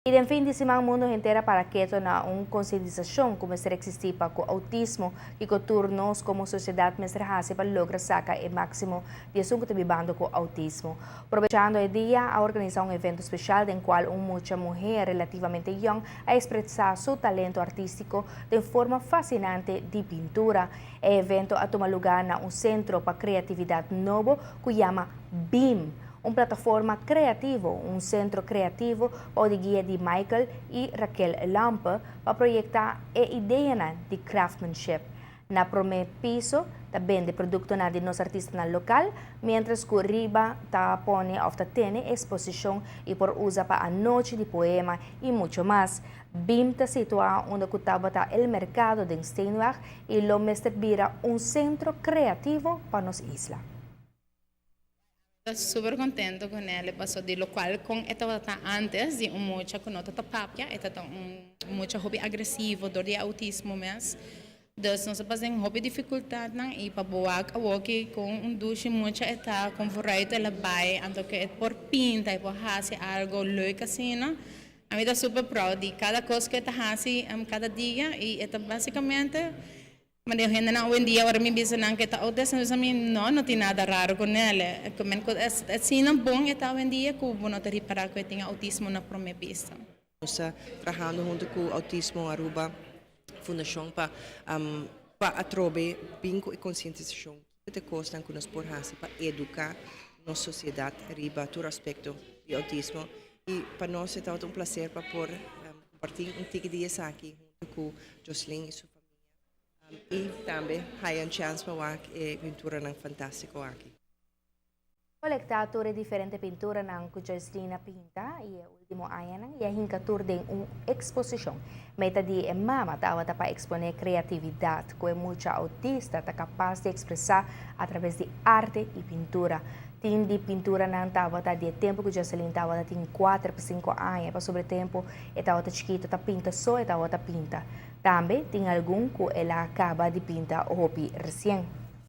Y den fin di siman mundo henter a para keto na un concientisacion cu mester existi pa cu autismo y cu tur nos como sociedad mester haci pa logra saca e maximo di esun cu ta bibando cu autismo. Probechando e dia a organisa un evento special den cual un mucha muher relativamente yong a expresa su talento artistico den forma fascinante di pintura. E evento a tuma luga na un centro pa creatividad nobo cu yama BEAM, un plataforma creativo, un centro creativo bou di guia di Michael y Raquel Lampe pa proyecta e ideanan di craftsmanship. Na prome piso ta bende productonan di nos artistanan local, mientras cu riba ta pone of ta tene exposicion y por usa pa anochi di poema y mucho mas. BEAM ta situa unda cu tabata El Mercado den Steenweg y lo mester bira un centro creativo pa nos isla. Ta super contento cu nel paso di locual con e tabata antes di un mucha cu no ta papia, e ta un mucha hopi agresivo door di e autismo mes. Dus nos a pasa den hopi dificultadnan y pa bo wak awoki con un dushi mucha e ta, con vooruit el a bay, anto cu e por pinta, e por haci algo leuk asina. Ami ta super proud di cada cos cu e ta haci cada dia y e ta basicamente Manera hendenan owendia ora mi bisa nan ke ta autista, nan bisa mi, no, no tin nada raro ku nel. Ku men ku asina bon e ta owendia ku bo no ta ripará ku e tin autismo na promé bista. Nos ta trahando hunto ku Autismo Aruba Fundashon pa pa atrobe bin ku e konsientisashon kiko ta e kosnan ku nos por hasi pa eduká nos sosiedat riba tur aspekto di autismo i pa nos e tabata un plaser pa por kompartí un tiki di esaki hunto ku Jocelyn i su famia. I tambe haya un chance pa wak e pinturanan fantástiko aki. Kolektá tur e diferente pinturanan ku Joycelyn a pinta i e último añanan i a hinka tur den un eksposishon. Meta di e mama tabata pa eksponé kreatividat ku e mucha outista ta kapas di ekspresá atraves di arte i pintura. Tin di pinturanan tabata di e tempu ku Joycelyn tabata tin kuater pa sinku aña pasobra e tempu e tabata chikitu ta pinta so e tabata pinta. Tambe tin algun ku el a kaba di pinta hopi resien.